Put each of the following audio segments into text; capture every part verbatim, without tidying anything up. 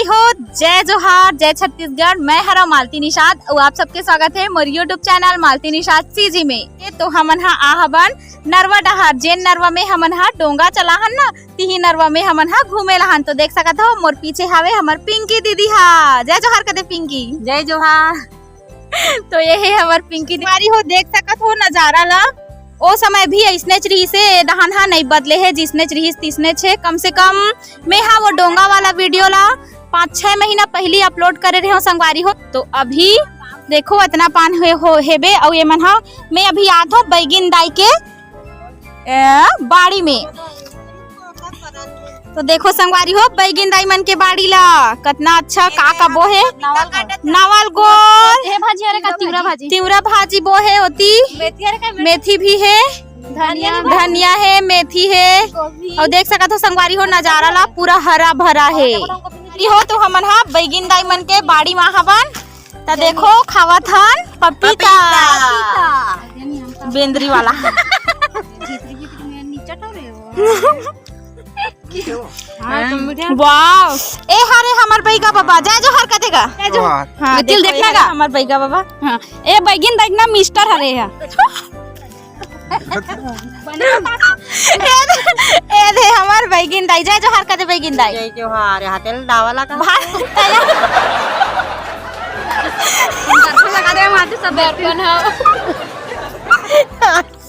हो, जय जोहार, जय छत्तीसगढ़। मैं हरा मालती निषाद अउ आप सबके स्वागत है मोर YouTube channel Malti Nishad CG में। ये तो हमन हा आ हबन नरवा डहार, जेन नरवा में हमन हा डोंगा चलाहन ना, तिही नरवा में हमन हा घूमे लाहन। तो देख सकत हो मोर पीछे हावे हमर पिंकी दीदी हा। जय जोहार कदे पिंकी। जय जोहार। तो ये है हमर पिंकी दीदी। संगवारी हो, देख सकत हो नजारा ला। ओ समय भी अइसनेच रिहिस हे, ए डहान हा नइ बदले हे, जिसनेच रिहिस तिसनेच हे। कम से कम मैं हा वो डोंगा वाला वीडियो ला पाँच छह महीना पहिली अपलोड करे रहे हो संगवारी हो। तो अभी देखो अतना पान हुए हो हेबे। अउ ये मन हा, मैं अभी आत हो बैगिन दाई के ए, बाड़ी में। तो देखो संगवारी हो, बैगिन दाई मन के बाड़ी ला कतना अच्छा का का बो हे। नवल गोल, हे भाजी, अरे का तिवरा भाजी। तिवरा भाजी बो हे ओती। मेथी, अरे का मेथी भी हे। धनिया। धनिया हे, मेथी हे। गोभी। अउ देख सकत हो संगवारी हो, नजारा ला पूरा हरा भरा हे। ये हो तो हमन हा बैगिन दाई मन के बाड़ी मा हवन। त देखो, खावत हन पपीता। पपीता। बेंदरी वाला। वाह। ए हरे हमर बैगा बाबा, जय जोहार कथे गा। जय जोहार। हाँ, तिल देखना गा। हमर बैगा बाबा। हाँ। ए बैगिन दाई ना मिस्टर हरे हा। ए दे, ए दे हमर बैगिन दाई, जय जोहार कथे बैगिन दाई। जय जोहार, हाथे ल डावला का। भाई, तैया। हम दर्पण लगा दे, हम हाथे सब दर्पण हो।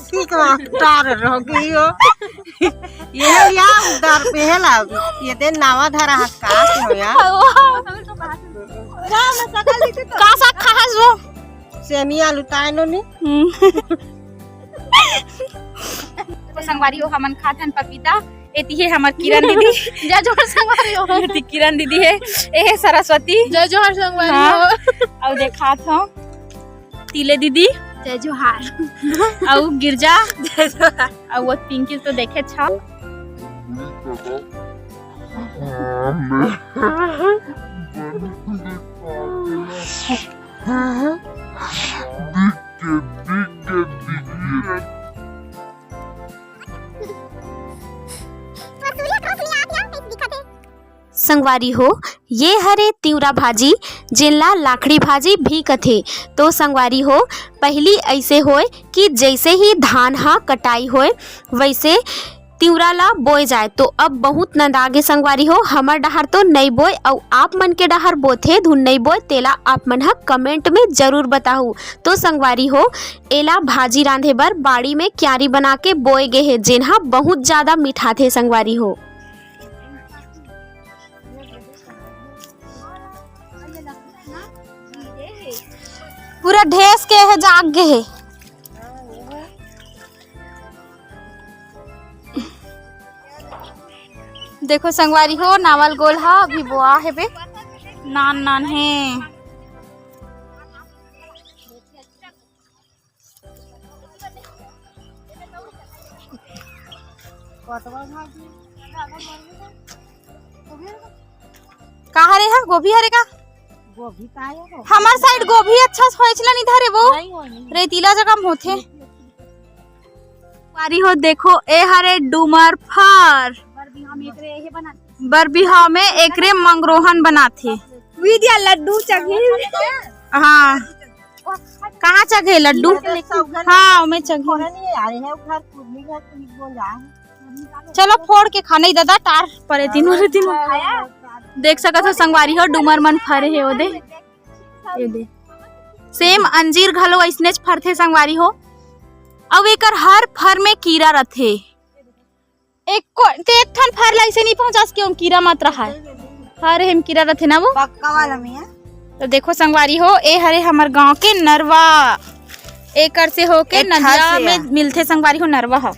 ठीक बा, तार रह गई हो। ये या उधार पे है ला, ये दे नावा धरा हस का हो या। का सा खास वो? सेमी आलू ताय नो नी। हम्म। तो संगवारी हो, हमन खात हन पपीता। एती हे हमर किरण दीदी। जय जोहार संगवारी हो। एती किरण दीदी हे। ए हे सरस्वती। जय जोहार संगवारी हाँ। हो। अउ देखात हो तिले दीदी। जय जोहार। अउ गिरजा। जय जोहार। अउ वो पिंकी तो देखे छा। संगवारी हो, ये हरे तिवरा भाजी, जेन ला लाखड़ी भाजी भी कथे। तो संगवारी हो, पहिली अइसे होय कि जइसे ही धान ह कटाई होय, वइसे तिवरा ला बोए जाए। तो अब बहुत नंदा गे संगवारी हो, हमर डहर तो नइ बोए, अउ आप मन के डहर बोथे धुन नइ बोए, तेला आप मन ह comment में जरूर बताहू। तो संगवारी हो, एला भाजी रांधे बर बाड़ी में क्यारी बना के बोए गे हे, जेन ह बहुत ज्यादा मिठाथे संगवारी हो। पूरा ढेस के हे, जाग गे हे। देखो संगवारी हो, नावल गोल ह अभी बोआ हेबे, नान नान हे। का हरे हा? गोभी हरे का? गोभी का हे वो? हमर side गोभी अच्छा से होएच ला नहीं धरे वो। नहीं, वो नहीं। रेतीला जगह में होथे। संगवारी हो देखो, ए हरे डूमर फर। बर बिहाव में एकरे मंगरोहन बनाथे। विद्या लड्डू चघी। हाँ। कहाँ चघे लड्डू? हाँ, ओमे चघे। चलो फोड़ के खा, नहीं दादा, टार परे तीनों रे तीनों। देख सकत हो संगवारी हो, डूमर मन फरे हे ओदे। ये दे। Same अंजीर घलो अइसनेच फरथे संगवारी हो। अउ एकर हर फर में कीरा रथे। एक को, ते एक ठन फर ला अइसे नहीं पहुंचास के ओम कीरा मत रहा है। हर हेम कीरा रथे ना वो। पक्का वाला में है। तो देखो संगवारी हो, ए हरे हमर गांव के नरवा। एकर से होके नदिया में मिलथे संगवारी हो नरवा ह।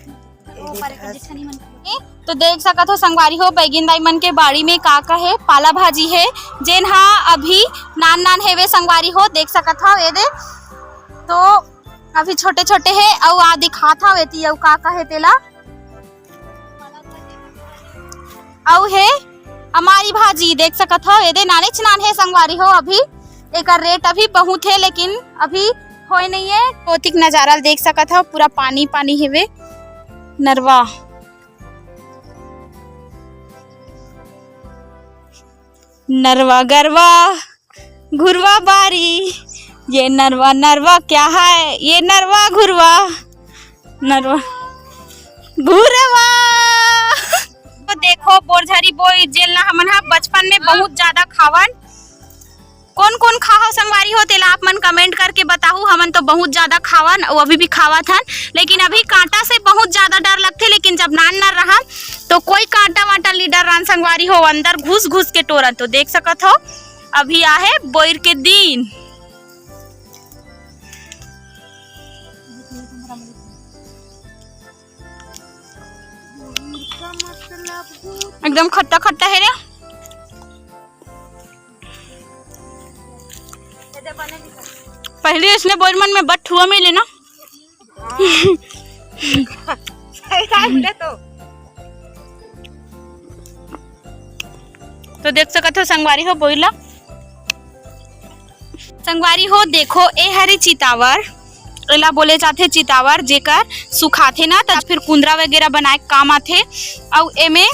तो देख सकत हो संगवारी हो, बैगिन दाई मन के बाड़ी में का का हे, पाला भाजी हे, जेन हा अभी नान नान हेवे संगवारी हो, देख सकत हो। ए दे तो अभी छोटे छोटे हे, अउ आ दिखात हव एती अउ का का हे तेला। अउ हे अमारी भाजी देख सकत हव, एदे नानेच नान हे संगवारी हो। अभी एकर rate अभी बहुत हे, लेकिन अभी होए नहीं हे। ओतिक नजारा ल देख सकत हव, पूरा पानी पानी हेवे नरवा। नरवा गरवा घुरवा बारी, ये नरवा नरवा क्या है, ये नरवा घुरवा, नरवा घुरवा। तो देखो बोरझरी बोई, जेन ला हमन ह बचपन में बहुत ज्यादा खावन। कोन कोन खाहव संगवारी हो, तेला आप मन कमेंट करके बताहू। हमन तो बहुत ज्यादा खावन, अउ अभी भी खावत हन, लेकिन अभी कांटा से बहुत ज्यादा डर लगथे। लेकिन जब नान नान रहन तो कोई कांटा वांटा ली डर रहन संगवारी हो, अंदर घुस घुस के टोरन। तो देख सकत हो, अभी आहे बोइर के दिन। एकदम खट्टा खट्टा हे रे। पहली इसने बोइर मन में बट हुआ मिले ना। सही time ले तो। तो देख सकत हो संगवारी हो बोइर ला। संगवारी हो देखो, ए हरे चितावर, एला बोले जाथे चितावर, जेकर सुखाथे ना त फिर कुंदरा वगैरह बनाए के काम आथे। अउ एमे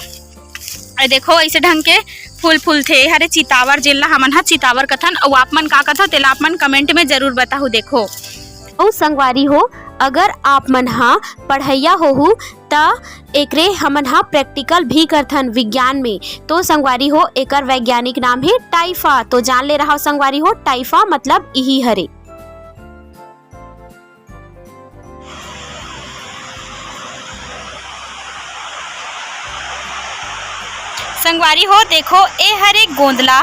ए देखो ऐसे ढंग के फूल फूलथे, ए हरे चितावर, जेन ला हमन ह चितावर कथन। अउ आप मन का कथव तेला आप मन कमेंट में जरूर बताहू। देखो अउ संगवारी हो, अगर आप मन ह पढ़इया होहू त एकरे हमन ह प्रैक्टिकल भी करथन विज्ञान में। तो संगवारी हो, एकर वैज्ञानिक नाम हे टाइफा। तो जान ले रहा संगवारी हो, टाइफा मतलब इही हरे। संगवारी हो देखो, ए हरे गोंदला,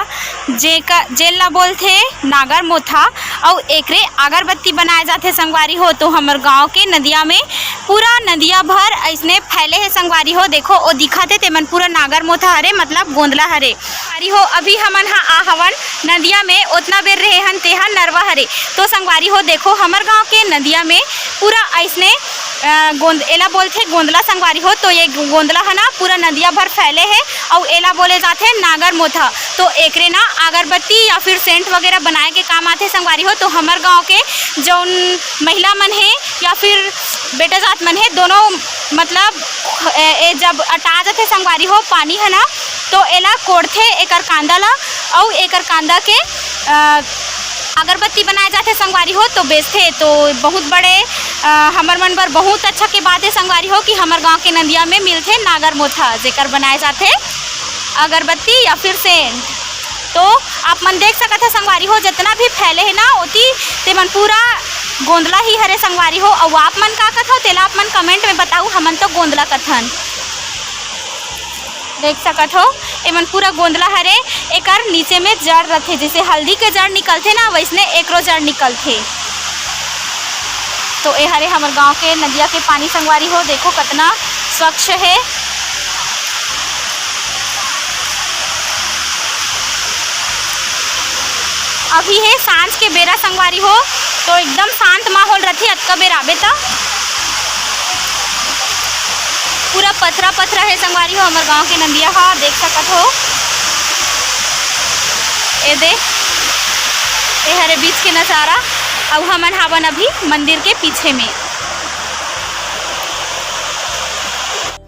जेका जेन ला बोलथे नागर मोथा। अउ एकरे अगरबत्ती बनाए जाथे संगवारी हो। तो हमर गांव के नदिया में पूरा नदिया भर अइसने फैले हे संगवारी हो। देखो ओ दिखत हे तेमन पूरा नागर मोथा हरे, मतलब गोंदला हरे। संगवारी हो, अभी हमन ह आ हवन नदिया में, ओतना बेर रहे हन तेहा नरवा हरे। तो संगवारी हो देखो, हमर गांव के नदिया में पूरा अइसने अ, गोंद एला बोलथे गोंदला संगवारी हो। तो ये गोंदला ह ना पूरा नदिया भर फैले हे अउ एला बोले जाथे नागर मोथा। तो एकरे ना अगरबत्ती या फिर सेंट वगैरह बनाए के काम आथे संगवारी हो। तो हमर गांव के जौन महिला मन हे या फिर बेटा जात मन हे, दोनों मतलब ए, ए जब अटा जाथे संगवारी हो पानी ह ना, तो एला कोड़थे एकर कांदा ला अउ एकर कांदा के अ, अगरबत्ती बनाए जाथे संगवारी हो, तो बेचथे। तो बहुत बड़े अ, हमर मन बर बहुत अच्छा के बात हे संगवारी हो कि हमर गांव के नदिया में मिलथे नागर मोथा, जेकर बनाए जाथे अगरबत्ती या फिर सेंट। तो आप मन देख सकत ह संगवारी हो, जितना भी फैले हे ना ओती, तेमन पूरा गोंदला ही हरे संगवारी हो। अउ आप मन का कथव तेला आप मन कमेंट में बताऊ, हमन तो गोंदला कथन। देख सकत हो, एमन पूरा गोंदला हरे। एकर नीचे में जड़ रथे, जैसे हल्दी के जड़ निकलथे ना, वैसने एकरो जड़ निकलथे। तो ए हरे हमर गांव के नदिया के पानी संगवारी हो, देखो कतना स्वच्छ हे। अभी हे सांझ के बेरा संगवारी हो, तो एकदम शांत माहौल रथे अतका बेर आबे त। पूरा पथरा पथरा हे संगवारी हो, हमर गांव के नदिया ह देख सकत हो। ए दे, ए हरे बीच के नजारा। अउ हमन हावन अभी मंदिर के पीछे में।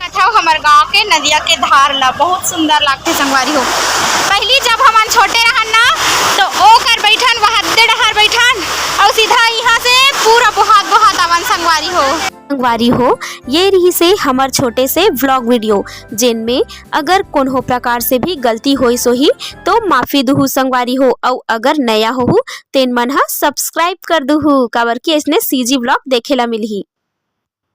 कथव हमर गांव के नदिया के धार ला बहुत सुंदर लागथे संगवारी हो। पहली जब हमन छोटे रहन ना, तो ओकर बैठन वहद्दे डहर बैठन, अउ सीधा इहां से पूरा बोहात बोहात आवन संगवारी हो। संगवारी हो, ये रिहिसे हमर छोटे से व्लॉग वीडियो, जेन में अगर कोनो प्रकार से भी गलती होइस होही, तो माफी दुहू संगवारी हो, अउ अगर नया होहू, तेन मन ह सब्सक्राइब कर दुहू, काबर कि अइसने सीजी व्लॉग देखे ला मिलही।